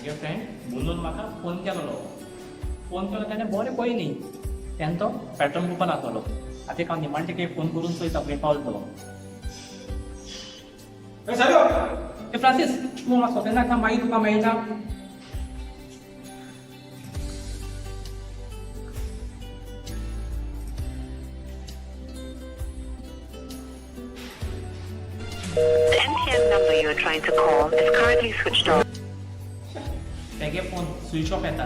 तेगे फ्रेंड बोलून म्हाका फोन केलोलो. फोन केलो तेणें बरें पयलीं तेन्ना तो पेट्रोल पंपार आसलेलो. आतां एक हांव निमाणें तेका फोन करून चोयता खंय पावलो तो. ए फ्रांसीस, तूं म्हाका सोंपें नाका, मागीर तुका मेळटा. The MTN number you are trying to call is currently switched off. तेगे फोन स्विच ऑफ येता.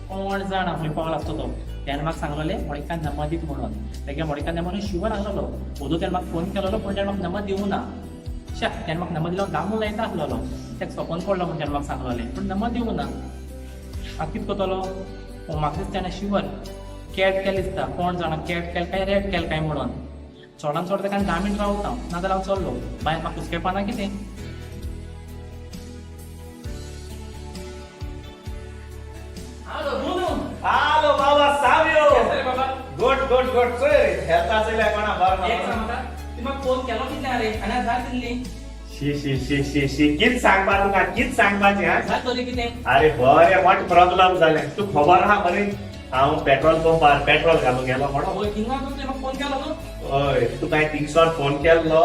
कोण जाणा खंय पावला आसतो तो. तेणें म्हाका सांगलेलें मॉनिकान नंबर दीत म्हणून. तेगे मॉनिकान नंबर शुवर आसलेलो. ओदो तेणें म्हाका फोन केलेलो पूण तेणें म्हाका नंबर दिवूं ना. श्या, तेणें म्हाका नंबर दिलो दामू लायता आसलेलो. तेका सपन पडलो म्हूण तेणें म्हाका सांगलेलें पूण नंबर दिवूं ना. आतां कितें करतलो? म्हाका दिसता तेणें शुवर कॅट केलें दिसता. कोण जाणा कॅट केलें काय रॅट केलें काय म्हणून. चोडान चोड तेका 10 मिनट रावता, नाजाल्यार हांव चल्लो. बायल म्हाका हुस्केपा ना कितें? हॅलो बोलू. हालो बाबा सावयो. केसो रे बाबा? Good good good. चोय रे, हेल्थ आसल्या कोणा बरो. एक सांगता, ती म्हाका फोन केलो कितल्या रे आनी आज जाल दिल्ली. शी शी शी शी शी, कित सांगपा तुका, कित सांगपाचें हा? जाल तरी कितें? अरे बरें मोठें प्रॉब्लम जालें. तूं खबर आहा मरे, हांव पेट्रोल पंपार पेट्रोल घालूंक गेलो म्हणून. हय, थिंगा तुवें म्हाका फोन केलो न्हू. हय, तुका हांवें थिंगसोन फोन केल्लो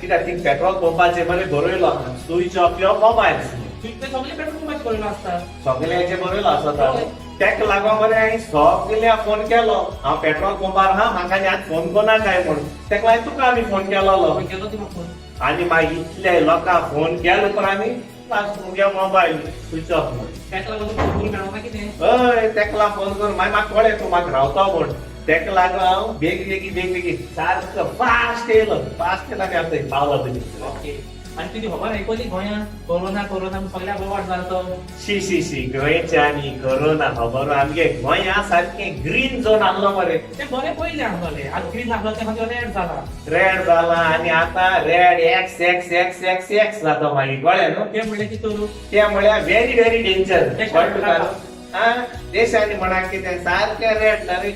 कित्याक थिंग पेट्रोल पंपाचेर मरे बरयलो आहा, स्विच ऑफ your mobile. तुवें सगळे पेट्रोल पंपाचेर बरयलो आसता. सगळ्यांचे बरयलो आसता. हय. तेका लागून मरे हांवें सगळ्या फोन केलो, हांव पेट्रोल पंपार आहा, म्हाका आनी आतां फोन करना काय म्हणून. तेका लागून तुका आमी फोन केलोलो. हय, केलो तुका फोन. आनी मागीर इतले लोकांक फोन केलो उपरांत आनी लास्ट मुगे मोबायल स्विच ऑफ म्हूण. तेका लागून तुका फोन करूंक मेळना कितें? हय, तेका लागून फोन करून मागीर म्हाका कळ्ळें तूं म्हाका रावता म्हूण. तेका लागून हांव बेगी बेगी बेगी बेगी सारको फास्ट येयलो, फास्ट येयलो आनी हांव थंय पावलो तुजे. ओके, आनी तुजी खबर आयकली गोंयांत कोरोना कोरोना म्हूण सगळ्या बोवाळ जालो तो. शी शी शी, गोंयच्या आनी कोरोना खबर. आमगे गोंया सारकें ग्रीन झोन आहलो मरे. तें बरें पयलें आसलेलें, आतां ग्रीन आसलो तें खातीर रेड जाला. रेड जाला आनी आतां red X X X X X जाता मागीर, कळ्ळें न्हू? तें म्हणलें कितें करूं? ते म्हळ्यार व्हेरी व्हेरी डेंजर. देशांत कळ्ळें तुका न्हू? आं, देशांनी म्हणा कितें सारकें रेड ना रे.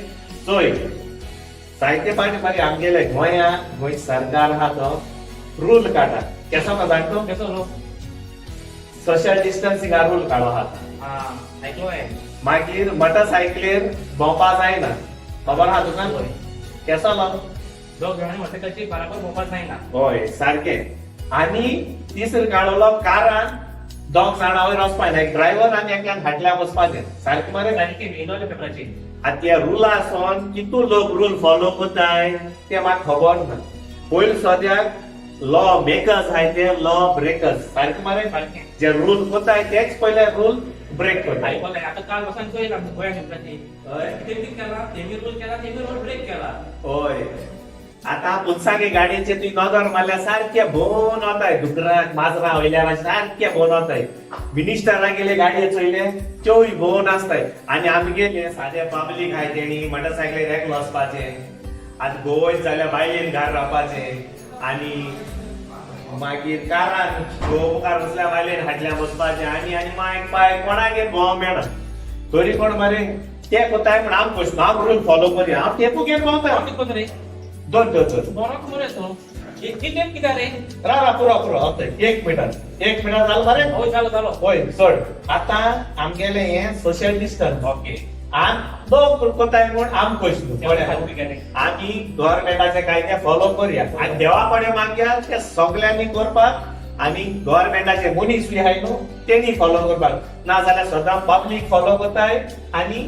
चोय, जायते फावटी मरे आमगेले गोंया गोंय सरकार आहा तो रूल काडटा. केसो का जाण तूं? केसो रो? सोशल डिस्टन्सिंगा रूल काडलो आहा. आं, आयकलो हांवें. मागीर मोटरसायकलीर भोंवपा जायना, खबर आहा तुका? हय. केसो लो? दोग जाणांनी मोटरसायकलीचेर बराबर भोंवपाक जायना. हय सारकें. आनी तिसरो काडलो, कारान दोग जाणां वयर वचपा जायना, एक ड्रायव्हर आनी एकल्यान फाटल्यान बसपाचें. सारकें मरे? सारकें येयलोलें पेपराचेर. आतां त्या रुला सोन कितू लोक रूल फॉलो करताय तें म्हाका खबर ना. पयलीं सद्याक लॉ मेकर्स आहाय ते लॉ ब्रेकर्स. सारकें मरे? सारकें. जे रूल करताय तेच पयले रूल ब्रेक करताय. आयकलें आतां काल पासून चोयलां गोंया पेपराचेर. हय. कितें कितें केलां, तेमी रूल केला, तेमी रूल ब्रेक केला. हय, आतां पुलसांगे गाडयेचे तुवें नदर मारल्यार सारके भोंवन वताय, दुकराक माजरां वयल्यार सारके भोंवन वताय. मिनिस्टरागेले गाडये चोयले, त्योय भोंवन आसताय. आनी आमगेले सादे पब्लीक आहाय तेणी मोटरसायकलीर एकलो वचपाचें. आतां गोवयत जाल्यार बायलेन घार रावपाचें आनी मागीर कारान घोव मुखार बसल्या बायलेन फाटल्यान बसपाचें. आनी आनी मायक पाय कोणागेर भोंवंक मेळना. तरी कोण मरे ते कोताय म्हण आम कशें हांव रूल फॉलो करया, हांव टेपू घेवन भोंवता. कितें करता रे? दोन दोन दोन. बरो मरे तूं. कितें कितें रे? रा रा, पुरो पुरो. ओके, एक मिनट, एक मिनट जालो मरे? हय, जालो जालो. हय सोड. आतां आमगेलें हें सोशल डिस्टन्स ओके. आम लोक कोताय म्हूण आम कशें न्हू, कळ्ळें? आमी गव्हर्मेंटाचे कायदे फॉलो करया आनी देवा कडेन मागया ते सगल्यांनी करपाक आनी गव्हर्मेंटाचे मनीस बी आहाय न्हू तेणी फॉलो करपाक. ना जाल्यार सदां पब्लीक फॉलो करताय आनी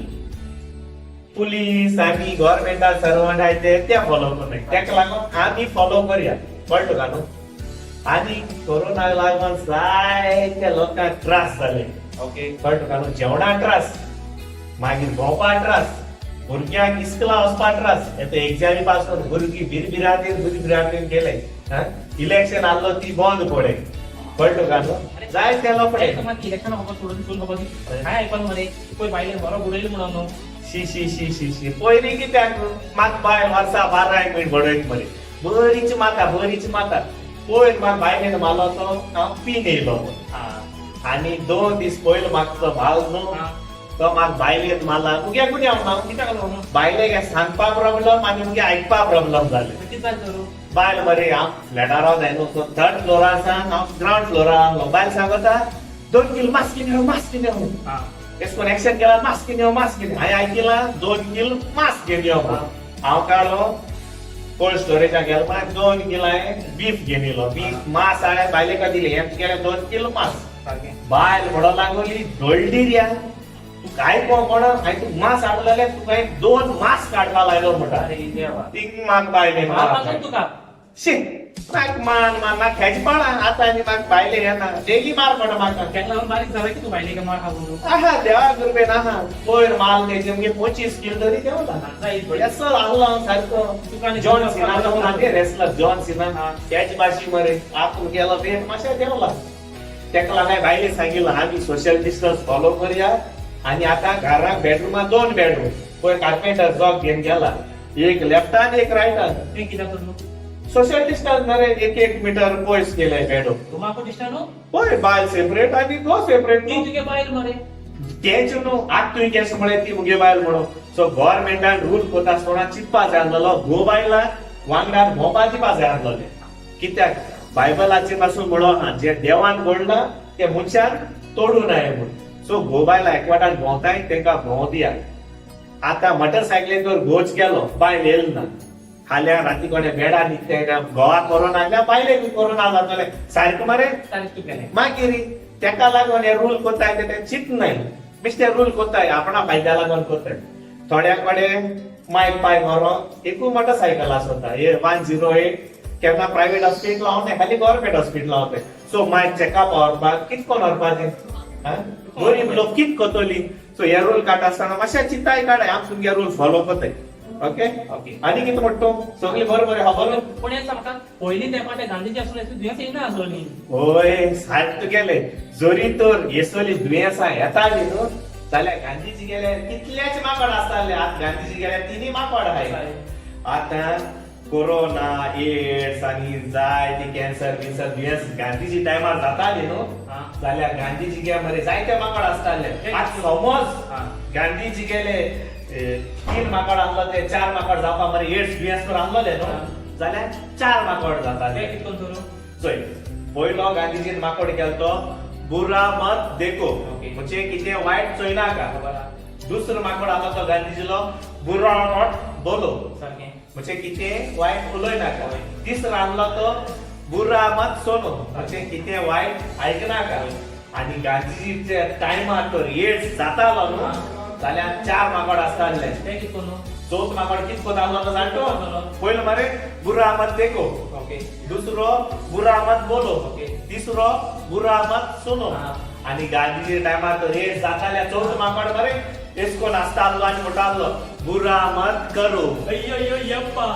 पुलीस आनी गव्हर्मेंटा सर्वंट आहाय ते ते फॉलो करनाय. तेका लागून आमी फॉलो करया, कळ्ळें तुका न्हू? आनी कोरोनाक लागून जायते लोकांक त्रास जाले. ओके. कळ्ळें तुका न्हू? जेवणाक त्रास, मागीर भोंवपाक त्रास, भुरग्यांक इस्कुला वचपाक त्रास. येता एग्जामी पास करून भुरगीं भिरभिरातीन भिरभिरातीन गेले. इलेक्शन आहलो ती बंद पडे, कळ्ळें तुका न्हू? जायते लफडे. इलेक्शन खबर सोडून सोडून खबर हांवें आयकलें मरे, पयर बायलेन बरो बुडयलो म्हणून न्हू. शी शी शी शी शी, पयलीं कित्याक म्हाका बायल वर्सा 12 मिनट बडयत मरे, बरीच माता बरीच माता. पयर म्हाका बायलेन मारलो तो हांव पीन येयलो म्हूण. आनी 2 दीस पयलो म्हाका तो भाल न्हू तो म्हाका बायलेन मारला. मुगे गुन्यांव ना. कित्याक लागून? बायलेक सांगपा प्रॉब्लम आनी मुगे आयकपा प्रॉब्लम जालें. कितें जालें तर? बायल मरे, हांव फ्लॅटार रावताय न्हू, सो थर्ड फ्लोरार सावन हांव ग्रावंड फ्लोरार आहलो. बायल सांगता 2 कील मांस घेवन यो, मांस घेवन यो. एश कोन्न एक्शन केला, मांस घेवन यो, मांस घेवन. हांवें आयकिलां, 2 कील मांस घेवन यो म्हणून. हांव काडलो कोल्ड स्टोरेजा गेलो, मागीर 2 कील हांवें बीफ घेवन येयलो. बीफ मांस हांवें बायलेका दिलें. हें तुगेलें 2 कील मांस. बायल म्हणो लागली, दळडिऱ्या, तूं काय पळोवंक कोणा हांवें तुका मांस हाडलेलें, तुका हांवें दोन मांस काडपा लायलो म्हणटा. अरे देवा. थिंग म्हाका बायलेन मार मारलो तुका. शी, म्हाका मान मान म्हाका खेच पाळा आतां आनी म्हाका बायले येना, डेली मार पडटा म्हाका. तेका लागून बारीक जाला की तूं बायलेक मार खावून. आहा, देवा कृपेन आहा. पयर माल तेजे मगे 25 कील तरी देंवला. येसो आहलो हांव सारको. तुका आनी जॉन सिना तो म्हागे रेसलर जॉन सिना हा. त्याच भाशी मरे आपूण गेलो वेट मातशें देंवला. तेका लागून हांवें बायलेक सांगिल्लें, आमी सोशल डिस्टन्स फॉलो करया आनी आतां घराक बेडरुमा दोन बेडरूम. पयर कार्पेंटर जॉग घेवन गेला, एक लेफ्टान एक रायटान. तें कित्याक तर न्हू? सोशल डिस्टन्स मरे, एक एक मिटर पयस केले बेडरूम. तूं म्हाका दिसता न्हू. पळय, बायल सेपरेट आनी घोव सेपरेट. ती तुगे बायल मरे. तेच न्हू, आतां तुवें केस म्हळें ती मुगे बायल म्हणून. सो गव्हर्मेंटान रूल कोता आसतना चिंतपा जाय आसलेलो, घोव बायलाक वांगडा भोंवपा दिवपा जाय आसलेलें. कित्याक बायबलाचेर पासून म्हणून आहा, जे देवान घडलां ते मनशान तोडूं नये म्हूण. सो घोव बायलां एकवटान भोंवताय, तेंकां भोंव दिया. आतां मोटरसायकलीन तर घोच गेलो, बायल येयल ना. फाल्यां राती कडेन बेडा न्हिदताय, घोवाक कोरोना जाल्यार बायलेक कोरोना जातलें सारकें मरे. तारीख तूं केलें. मागीर तेका लागून हे रूल कोत्ताय ते चिंतनाय, बेश्टे रूल कोत्ताय, आपणा फायद्या लागून कोत्ताय. थोड्या कडेन मायक पाय व्हरोन एकूय मोटरसायकल आसता हे 108 केन्ना प्रायवेट हॉस्पिटल वताय, खाली गव्हर्मेंट हॉस्पिटल वताय. सो मायक चॅकअप व्हरपाक कित कोन व्हरपाचें? आं? गरीब लोक कित कोतोली? सो हे रूल काडटा आसतना मातशें चिंताय काडाय. आम तुमगे रूल फॉलो कोताय, ओके? ओके. आनी कितें म्हणटा तूं? सगळें बरें बरें खबर. पूण हें सांग म्हाका, पयलीं तेंपार ते गांधीजी आसून दुयेंस येयना आसलोलीं. होय, सारकें तुगेलें. जरी तर येसली दुयेंसां येतालीं न्हू, जाल्यार गांधीजी गेले कितलेच माकड आसताले. आतां गांधीजी गेले तिनूय माकड आहाय. आतां कोरोना, एड्स आनी जाय ती कॅन्सर बिन्सर दुयेंस गांधीजी टायमार जाताली न्हू, जाल्यार गांधीजी गे मरे जायते माकड आसताले. आतां समज गांधीजी गेले तीन माकड आसलो, ते चार माकड जावपा मरे एड्स दुयेंस तर आसलोले न्हू, जाल्यार चार माकड जाताले. तें कितकोन करूं? चोय, पयलो गांधीजीन माकोड केलो तो बुरा मत देखो, म्हणजे कितें वायट चोयनाका. खबर आहा. दुसरो माकोड आसलो तो गांधीजीलो बुरा मत बोलो, म्हणजे कितें वायट उलयनाका. तिसरो आसलो तो बुरा मत सोनो, म्हणजे कितें वायट आयकनाका. आनी गांधीजीच्या टायमार तर एड्स जातालो न्हू, जाल्यार चार माकोड आसताले. तें कितकोन न्हू? चवथ माकोड कित कोता आसलो तो जाणटो? पयलो मरे बुरा मत देखो, दुसरो बुरा मत बोलो, तिसरो बुरा मत सुनो. आणि गांधीजी टायमार तर एड्स जाताले, चवथो माकोड मरे एसको नाचता आसलो आनी म्हणटा आसलो, बुरा मत करो. अय्यो अय्यो यप्पा.